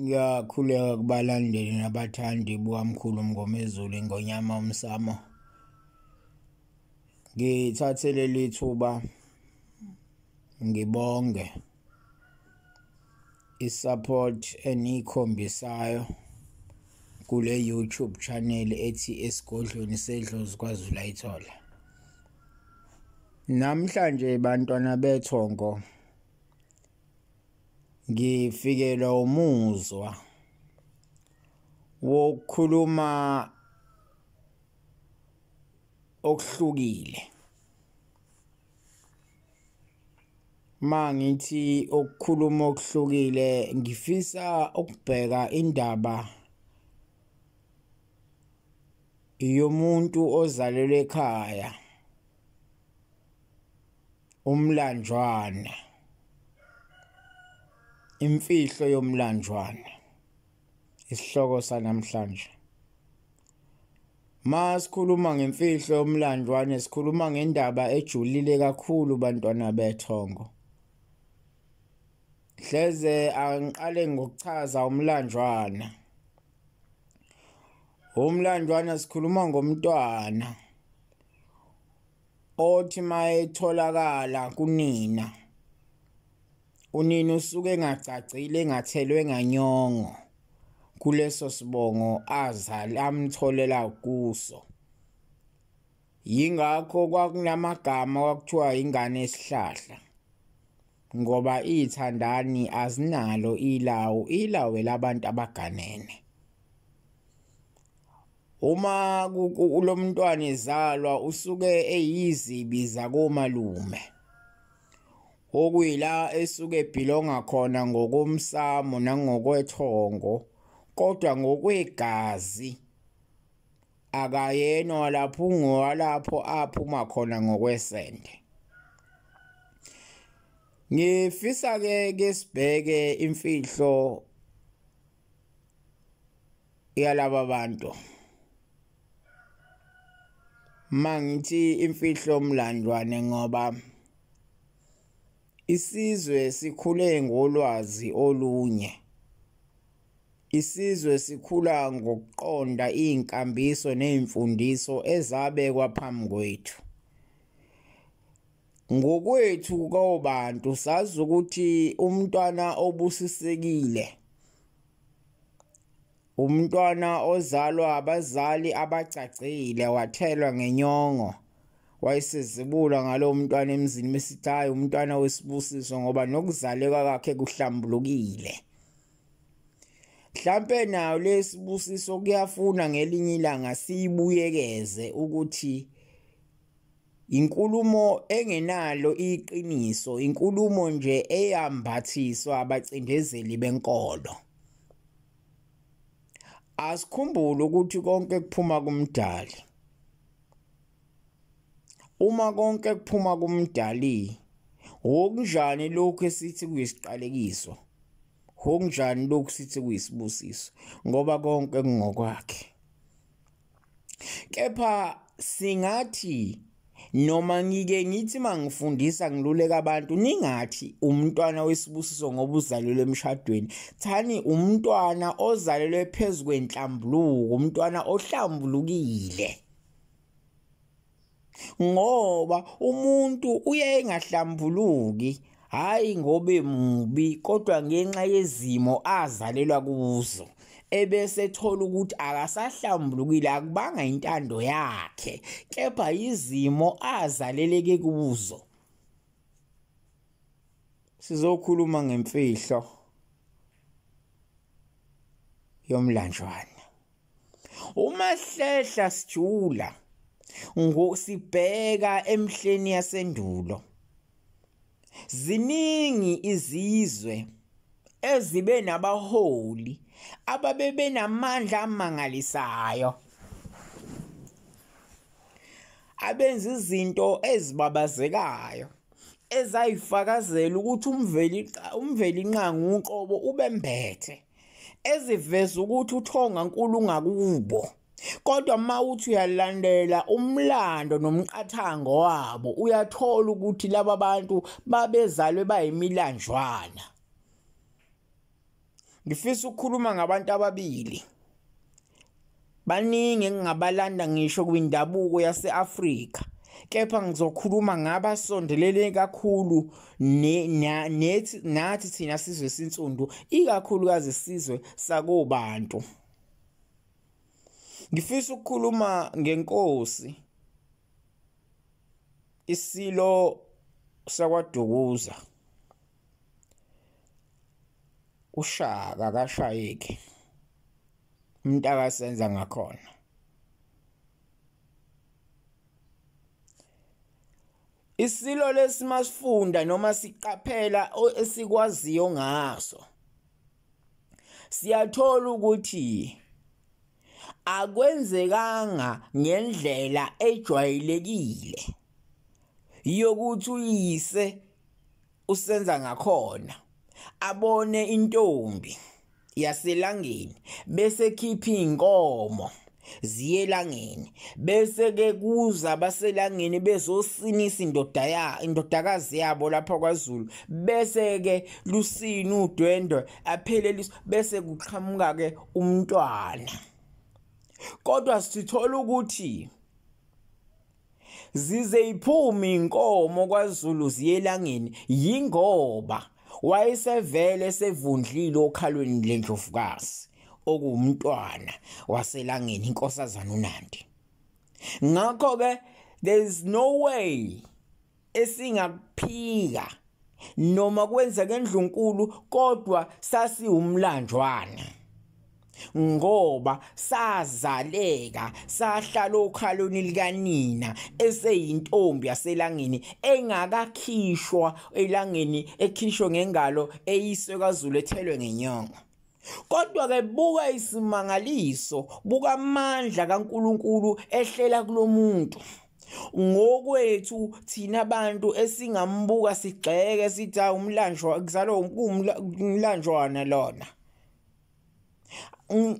Ngiyakhuleka kubalandeli nabathandi bukaMkhulu Mngomezulu Ingonyama Umsamo. Ngithathe leli thuba ngibonge i-support eniyikhombisayo kule YouTube channel ethi Esigodlweni Sedlozi KwaZulu Ayithola. Namhlanje bantwana bethongo ngifikelwa umuzwa wokukhuluma okuhlukile. Mangithi ukukhuluma okuhlukile ngifisa ukubheka indaba yomuntu ozalelwe ekhaya, umlanjwana, imfihlo yomlanjwana, isihloko sanamhlanje. Masikhuluma ngemfihlo yomlanjwane sikhuluma ngendaba ejulile kakhulu bantwana bethongo. Hleze angiqale ngokuchaza umlanjwana. Umlanjwana sikhuluma ngomntwana othi mayetholakala kunina, unina usuke engacacile engathelwe nganyongo kuleso sibongo azali amtholela kuso. Yingakho kwakunamagama kwakuthiwa ingane esihlahla, ngoba ithandani azinalo ilawu, ilawu labantu abaganene. Uma lo mntwana ezalwa usuke eyizibi zakomalume, okuyila esuke ebhilonga khona ngokomsamo nangokwethongo, kodwa ngokwegazi akayena walapho, ungowalapho aphuma khona ngokwesende. Ngifisa ke sibheke imfihlo yalaba bantu. Mangithi imfihlo yomlandwane ngoba isizwe sikhule ngolwazi olunye, isizwe sikhula ngokuqonda inkambiso nezimfundiso ezabekwa phambi kwethu. Ngokwethu kobantu sazi ukuthi umntwana obusisekile, umntwana ozalwa abazali abacacile wathelwa ngenyongo, wayesezibula ngalo mntwana emzini besithi hayi umntwana wesibusiso ngoba nokuzaleka kwakhe kuhlambulukile. Mhlampe nayo lesibusiso kuyafuna ngelinye ilanga siyibuyekeze ukuthi inkulumo engenalo iqiniso, inkulumo nje eyambathiswa abacindezeli benkolo. Asikhumbule ukuthi konke kuphuma kuMdali. Uma konke kuphuma kuMdali, okunjani lokhu esithi kuyisiqalekiso, okunjani lokhu sithi kuyisibusiso, ngoba konke kungokwakhe. Kepha singathi noma ngike ngithi mangifundisa ngiluleka abantu, ningathi umntwana wesibusiso ngoba uzalelwe emshadweni, thani umntwana ozalelwe phezu kwenhlambuluko, umntwana ohlambulukile. Ngoba umuntu uye engahlambuluki hayi ngoba emubi, kodwa ngenxa yezimo azalelwa kuzo, ebese ethola ukuthi akasahlambulukile, akubanga intando yakhe, kepha izimo azaleleke kuzo. Sizokhuluma ngemfihlo yomlanjwana. Uma sihlehla sijula ngosibheka emhleni yasendulo, ziningi izizwe ezibe nabaholi ababebe namandla amangalisayo, abenza izinto ezibabazekayo ezayifakazela ukuthi uMvelinqangi uqobo ubembethe, eziveza ukuthi uthonga nkulu ngakubo. Kodwa mawuthi uyalandela umlando nomqathango wabo, uyathola ukuthi laba bantu babezalwe bayimilanjwana. Ngifisa ukukhuluma ngabantu ababili. Baningi engingabalanda ngisho kwindabuko yase-Afrika, kepha ngizokhuluma ngabasondelene kakhulu nathi thina sizwe sinsundu, ikakhulukazi sizwe sakobantu. Ngifisa ukukhuluma ngenkosi isilo sakwaDukuza, uShaka kaShayeki, umntakasenza ngakhona. Isilo lesi masifunda noma siqaphela esikwaziyo ngaso, siyathola ukuthi akwenzekanga ngendlela ejwayelekile yokuthi uyise usenza ngakhona abone intombi yaselangeni bese khipha inkomo ziye elangeni, bese ke kuza baselangeni bezosinisa indodakazi yabo lapha kwaZulu, bese ke lusini udwendwe apheleliswe, bese kuqhamuka ke umntwana. Kodwa sithola ukuthi zize iphume inkomo kwaZulu ziye elangeni yingoba wayesevele sevundlile okhalweni lendlovukazi okuwumntwana waselangeni inkosazana uNandi. Ngakho ke there is no way esingakuphika noma kwenzeka endlunkulu, kodwa sasiwumlanjwana ngoba sazaleka sahlala okhalweni likanina eseyintombi yaselangeni engakakhishwa elangeni, ekhishwe ngengalo eyiswe kaZulu ethelwe ngenyongo. Kodwa ke buka isimangaliso, buka amandla kaNkuluNkulu ehlela kulomuntu. Ngokwethu thina abantu esingambuka sigxeke sithi umlanjwa kuzalwa umlanjwana lona.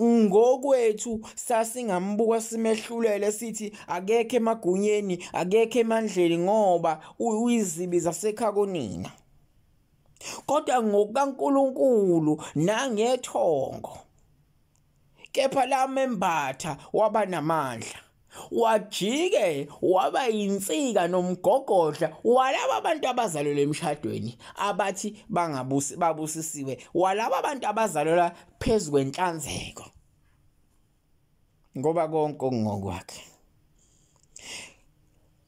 Ngokwethu sasingambuka simehlulele sithi akekho emagunyeni, akekho emandleni ngoba uyizibi zasekhakonina. Kodwa ngokukaNkuluNkulu nangethongo, kepha lamembatha waba namandla, wajike waba yinsika nomgogodla walaba abantu abazalelwe emshadweni abathi bangabusi babusisiwe, walaba abantu abazalelwa phezu kwenhlanzeko, ngoba konke okungokwakhe.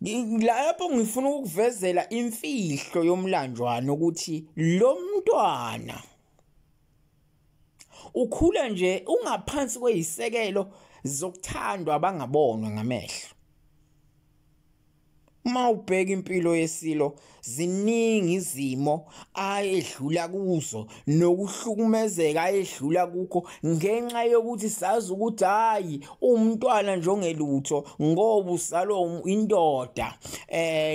Lapho ngifuna ukukuvezela imfihlo yomlanjwana ukuthi lo mntwana ukhula nje ungaphansi kweyisekelo zokuthandwa abangabonwa ngamehlo. Uma ubheka impilo yesilo, ziningi izimo ayedlula kuzo nokuhlukumezeka ayedlula kukho ngenxa yokuthi sazi ukuthi hayi umntwana njengelutho ngoba uzalwa indoda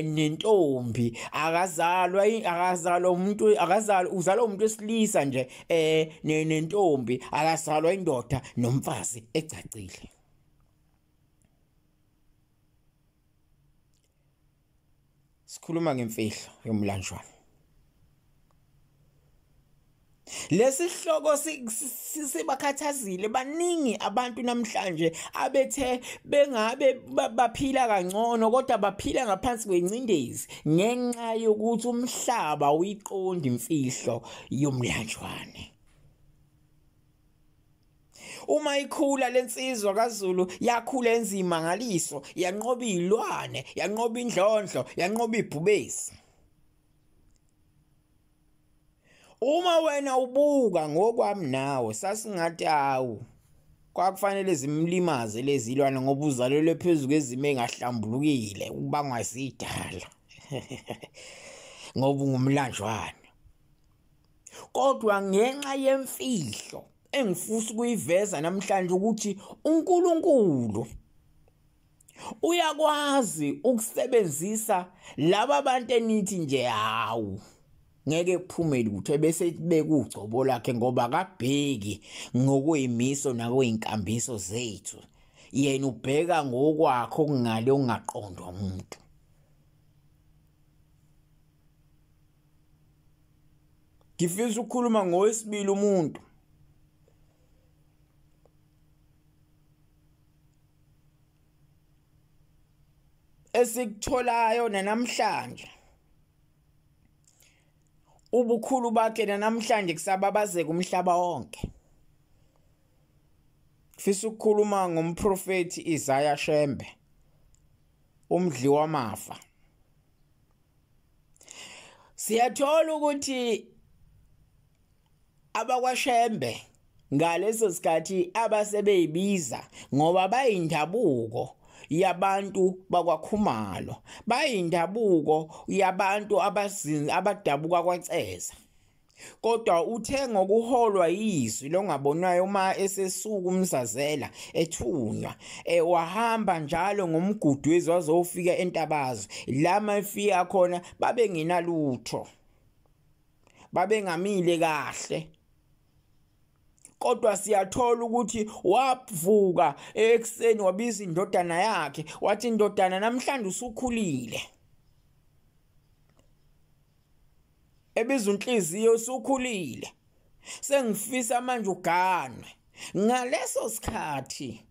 nentombi, akazalwa umuntu, akazalwa uzalwa umuntu wesilisa nje nentombi, akazalwa indoda nomfazi ecacile. Sikhuluma ngemfihlo yomlanjwana. Lesi sihloko sibakhathazile baningi abantu namhlanje abethe bengabe baphila kangcono, kodwa baphila ngaphansi kwencindezi ngenxa yokuthi umhlaba uyiqonda imfihlo yomlanjwane. Uma ikhula lensizwa kaZulu yakhula enza imangaliso, yanqoba izilwane, yanqoba indlondlo, yanqoba ibhubesi. Uma wena ubuka ngokwami nawe sasingathi awu kwakufanele zimlimaze lezi zilwane ngoba uzalelwe phezulu kwezimo engahlambulukile ukubangwa isidala ngoba ungumlanjwana. Kodwa ngenxa yemfihlo engifisa ukuyiveza namhlanje ukuthi uNkulunkulu uyakwazi ukusebenzisa laba bantu enithi nje hawu ngeke kuphume lutho bese bekugcobo lakhe, ngoba akabheki ngokuyimiso nakuyinkambiso zethu, yena ubheka ngokwakho okungale ongaqondwa umuntu. Ngifisa ukukhuluma ngowesibili umuntu Esikutholayo namhlanje ubukhulu bakhe namhlanje kusababazeka umhlaba wonke. Ngifisa ukukhuluma ngomprofeti Isaiah Shembe, umdli wamafa. Siyathola ukuthi abakwaShembe ngaleso sikhathi abasebeyibiza ngoba bayindabuko yabantu bakwaKhumalo, bayindabuko yabantu abadabuka kwaCeza. Kodwa uthe ngokuholwa yizwi longabonwayo uma esesuka umzazela ethunywa, wahamba njalo ngomgudu wezwazofika eNtabazwe. La mafika khona babengenalutho, babengamile kahle. Kodwa siyathola ukuthi wavuka ekuseni wabiza indodana yakhe, wathi indodana namhlanje usukhulile. Ebiza inhliziyo, usukhulile, sengifisa manje uganwe. Ngaleso sikhathi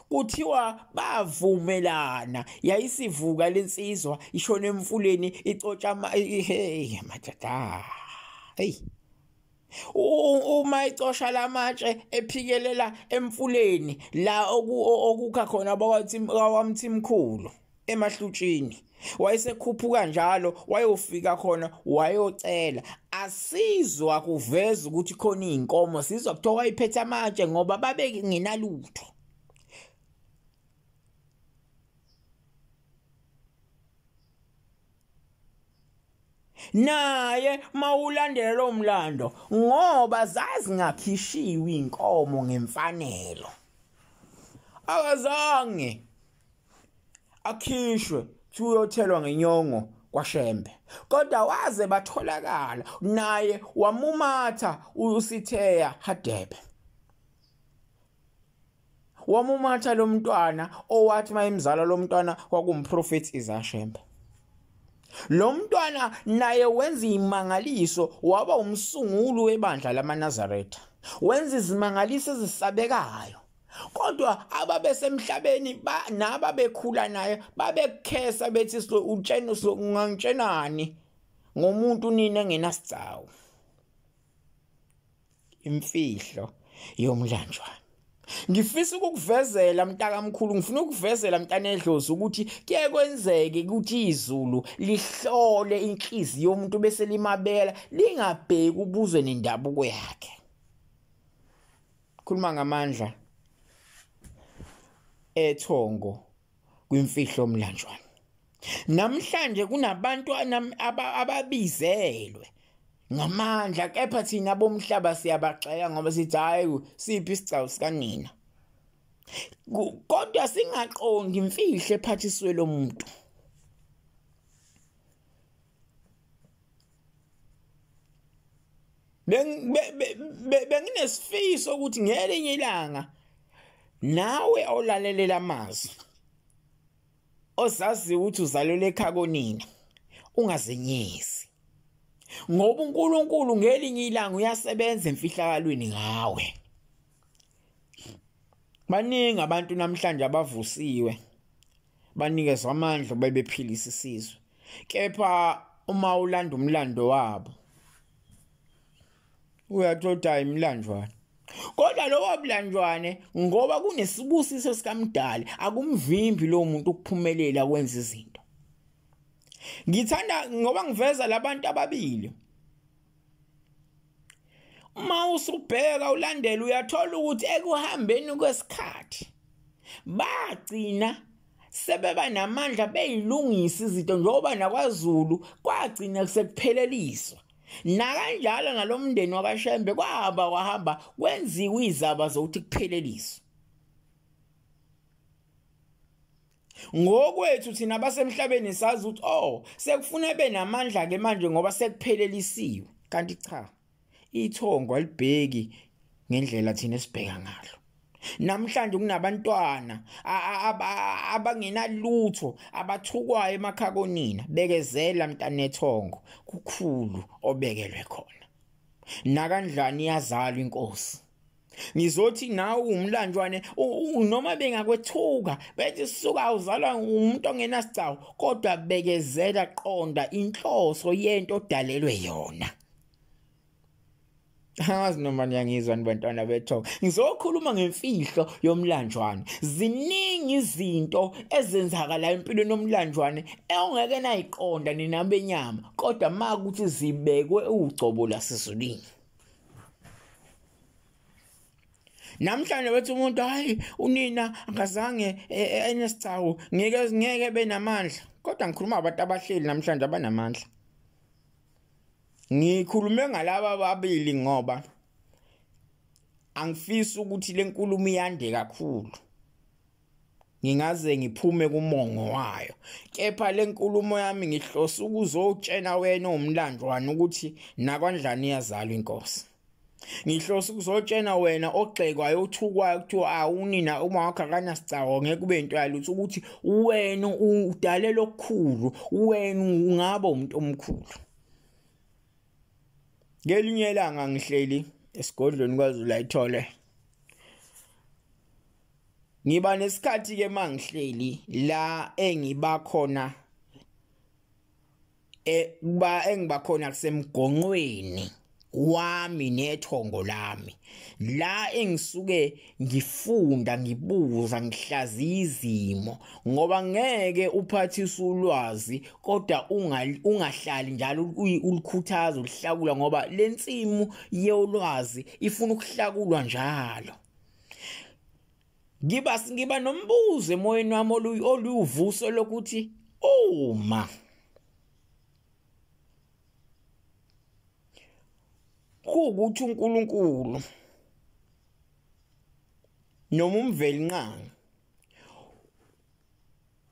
kuthiwa bavumelana, yayisivuka lensizwa ishona emfuleni icotsha hey madoda, hey uma icosha lamatshe ephikelela emfuleni la okukha khona bakwaMthimkhulu emahlutshini, wayesekhuphuka njalo wayofika khona wayocela. Asizwa kuveza ukuthi khona izinkomo, sizwa kuthiwa wayiphethe amatshe ngoba babengenalutho. Naye mawulandela lo mlando ngoba zazingakhishiwe inkomo ngemfanelo, akazange akhishwe uyothelwa ngenyongo kwaShembe, kodwa waze batholakala naye wamumatha uSitheya Hadebe, wamumatha lo mntwana owathi mayemzala lo mntwana kwakuwumprofeti Isaiah Shembe. Lo mntwana naye wenza imangaliso, waba umsunguli webandla lamaNazaretha, wenza izimangaliso ezisabekayo. Kodwa ababesemhlabeni nababekhula naye babekhesa bethi utshena ungangitshenani ngomuntu nini engenasigcawu. Imfihlo yomlanjwana. Ngifisa ukukuvezela mntakamkhulu, ngifuna ukukuvezela mntanedlozi ukuthi kuye kwenzeke ukuthi izulu lihlole inhliziyo yomuntu bese limabela lingabheki ubuzwe nendabuko yakhe. Khuluma ngamandla ethongo kwimfihlo omlanjwana. Namhlanje kunabantu ababizelwe ngamandla, kepha thina bomhlaba siyabagxeka ngoba sithi hayi siphi isigcawu sikanina, kodwa singaqondi imfihlo ephathiswe lo muntu. Benginesifiso ukuthi ngelinye ilanga nawe olalelela amazwi ozazi ukuthi uzalelwe ekhakonina ungazenyezi, ngoba uNkulunkulu ngelinye ilanga uyasebenza emfihlakalweni ngawe. Baningi abantu namhlanje abavusiwe banikezwa amandla bebephilisa isizwe, kepha uma ulanda umlando wabo uyathola imlanjwana. Kodwa lowo mlanjwane ngoba kunesibusiso sikamdali akumvimbi lo muntu ukuphumelela kwenza izinto. Ngithanda ngoba ngiveza labantu ababili, uma usubheka ulandela uyathola ukuthi ekuhambeni kwesikhathi bagcina sebeba namandla beyilungisa izinto, njengoba nakwaZulu kwagcina sekupheleliswa. Nakanjalo nalomndeni wakaShembe kwahamba kwahamba kwenziwa izaba zokuthi kupheleliswe. Ngokwethu thina abasemhlabeni sazi ukuthi oh sekufuna benamandla ke manje ngoba sekuphelelisiwe, kanti cha, ithongo alibheki ngendlela thina esibheka ngalo. Namhlanje kunabantwana abangenalutho abathukwayo emakhakonina. Bekezela mntanethongo, kukhulu obekelwe khona. Nakanjani iyazalwa inkosi. Ngizothi nawe umlanjwane noma bengakwethuka bethi suka uzalwa umuntu ongenasigcawu, kodwa bekezela, qonda inhloso yento odalelwe yona. Angazi noma niyangizwa nibantwana bethongo. Ngizokhuluma ngemfihlo yomlanjwane. Ziningi izinto ezenzakala empilweni yomlanjwane ongeke nayiqonda nina benyama, kodwa makuthi zibekwe ugcobo lasezulwini. Namhlanje bethi umuntu hayi unina akazange enesigcawu, ngeke benamandla. Kodwa ngikhuluma abantu abahleli namhlanje abanamandla. Ngikhulume ngalaba ababili ngoba angifisi ukuthi lenkulumo iyande kakhulu, ngingaze ngiphume kumongo wayo. Kepha lenkulumo yami ngihlose ukuzotshena wena umlanjwana ukuthi nakwandlani iyazalwa inkosi. Ngihlose ukuzotshena wena ogxekwayo othukwayo kuthiwa awunina uma wakho akanasigcawu ngeke kube into yalutho, ukuthi wena udalelwe okukhulu, wena ungaba umuntu omkhulu. Ngelinye ilanga ngihleli esigodlweni kwaZulu ayithole, ngiba nesikhathi ke mangihleli la engiba khona engiba khona kusemgonqweni wami nethongo lami, la engisuke ngifunda, ngibuza, ngihlaziya izimo, ngoba ngeke uphathise ulwazi kodwa ungahlali njalo ulikhuthaza ulihlakula, ngoba lensimu yolwazi ifuna ukuhlakulwa njalo. Ngiba nombuzo emoyeni wami oluvuso lokuthi uma kuwukuthi uNkulunkulu noma uMvelinqangi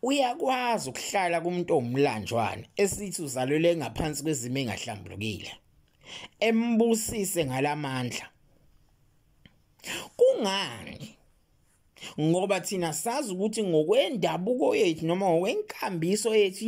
uyakwazi ukuhlala kumuntu omlanjwana esithi uzalelwe ngaphansi kwezimo engahlambulukile, embusise ngalamandla, kungani? Ngoba thina sazi ukuthi ngokwendabuko yethu noma ngokwenkambiso yethu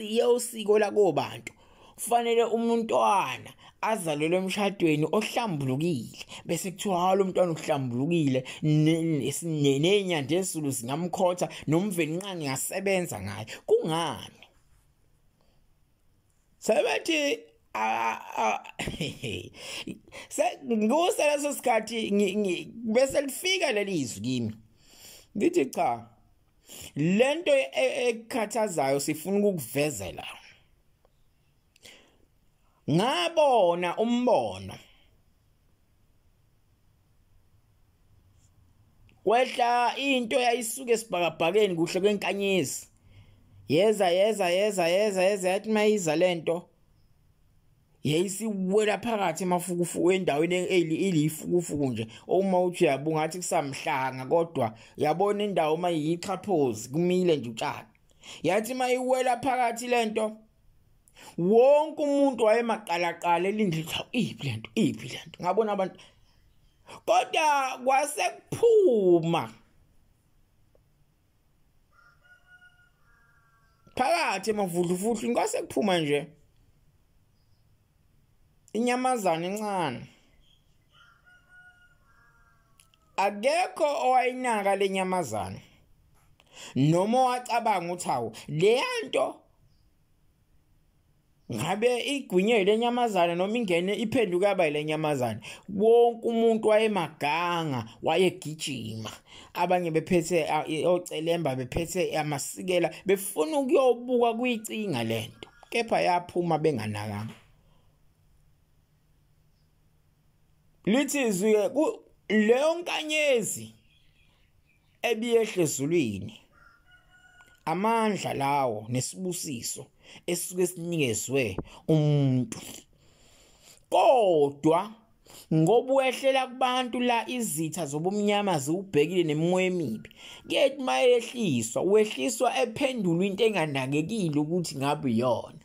yosiko lakobantu kufanele umuntwana azalelwe emshadweni ohlambulukile, bese kuthiwa lo mntwana uhlambulukile, nenyanda esulu zingamkhotha noMvelinqangi ngasebenza ngaye. Kungani sebethi nguse leso sikhathi bese lifika lelizwi kimi, ngithi cha, lento ekhathazayo sifuna ukukuvezela. Ngabona umbono kwehla into yayisuka esibhakabhakeni kuhle kwenkanyezi, yeza yeza yeza yeza yeza, yathi mayiza lento yayisiwela phakathi emafukufuku endaweni eliyifukufuku nje, uma uthi uyabunga ngathi kusamhlanga, kodwa yabona indawo mayiyixhaphozi kumile nje utshani. Yathi mayiwela phakathi lento, wonke umuntu wayemaqalaqala elindile ukuthi iphi lento, iphi lento. Ngabona abantu, kodwa kwasekuphuma phakathi emavudlufuhlwini, kwasekuphuma nje inyamazana encane. Akekho owayinaka lenyamazana noma wacabanga ukuthi hawu leyanto ngabe igwinye lenyamazana noma ingene iphenduka yaba lenyamazana. Wonke umuntu wayemaganga, wayegijima, abanye bephethe ocelemba, bephethe amasikela, befuna ukuyobuka kuyicinga lento, kepha yaphuma benganakanga. Lithi izwi leyo nkanyezi ebiyehle ezulwini, amandla lawo nesibusiso esuke sinikezwe umuntu, kodwa ngoba wehlela kubantu la izitha zobumnyama ziwubhekile nemimoya emibi, kethi mayehliswa wehliswa ephendulwa into enganakekile ukuthi ngabe iyona.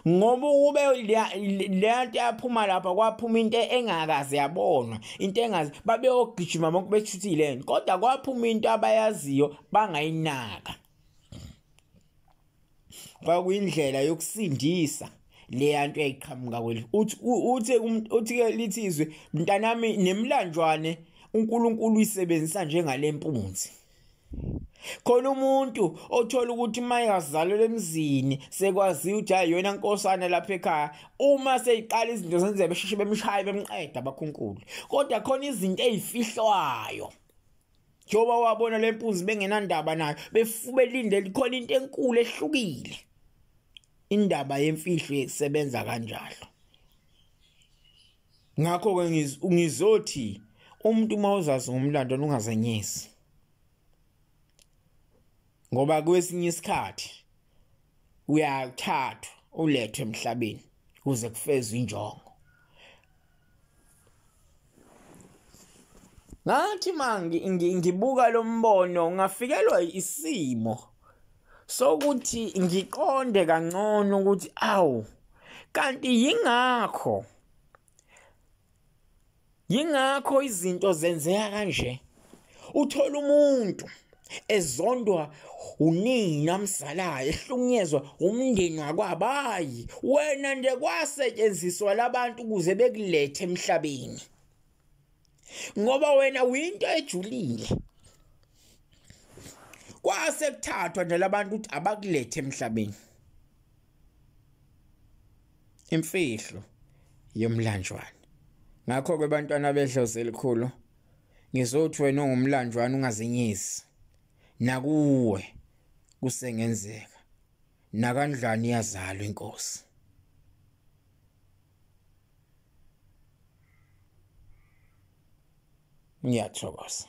Ngoba ukube le nto yaphuma lapha kwaphuma into engakaze yabonwa, into engazi babeyogijima bonke bethuthile, kodwa kwaphuma into abayaziyo bangayinaka. Kwakuyindlela yokusindisa Leya nto yayiqhamuka kweli uthi uthi uthi ke lithi izwi mntanami nemlanjwane uNkulunkulu uyisebenzisa njengalempunzi. Khona umuntu othola ukuthi mayazalelwa emzini sekwaziwa ukuthi hayi yona nkosana lapha ekhaya, uma seyiqala izinto zenzeka besheshe bemshaya bemqeda abakhunkulu. Kodwa khona izinto ezifihlwayo, njengoba wabona lempunzi bengenandaba nayo, belindele khona into enkulu ehlukile. Indaba yemfihlo isebenza kanjalo. Ngakho-ke ngizothi umuntu uma uzazi ngomlando ungazenyezi, ngoba kwesinye isikhathi uyathathwa ulethwe emhlabeni kuze kufezwe injongo. Ngathi ngibuka lo mbono ngafikelwa isimo sokuthi ngiqonde kangcono ukuthi awu kanti yingakho izinto zenzeka kanje. Uthola umuntu ezondwa unina amzalayo, ehlukunyezwa umndeni wakwabayi, wena nje kwasetshenziswa labantu ukuze bekulethe emhlabeni, ngoba wena uyinto ejulile. Kwase kuthathwa nje labantu ukuthi abakulethe emhlabeni. Imfihlo yomlanjwane. Ngakho ke bantwana bedlozi elikhulu, ngizothi wena ongumlanjwane ungazenyezi, nakuwe kusengenzeka, nakandlani iyazalwa inkosi. Ngiyathokoza.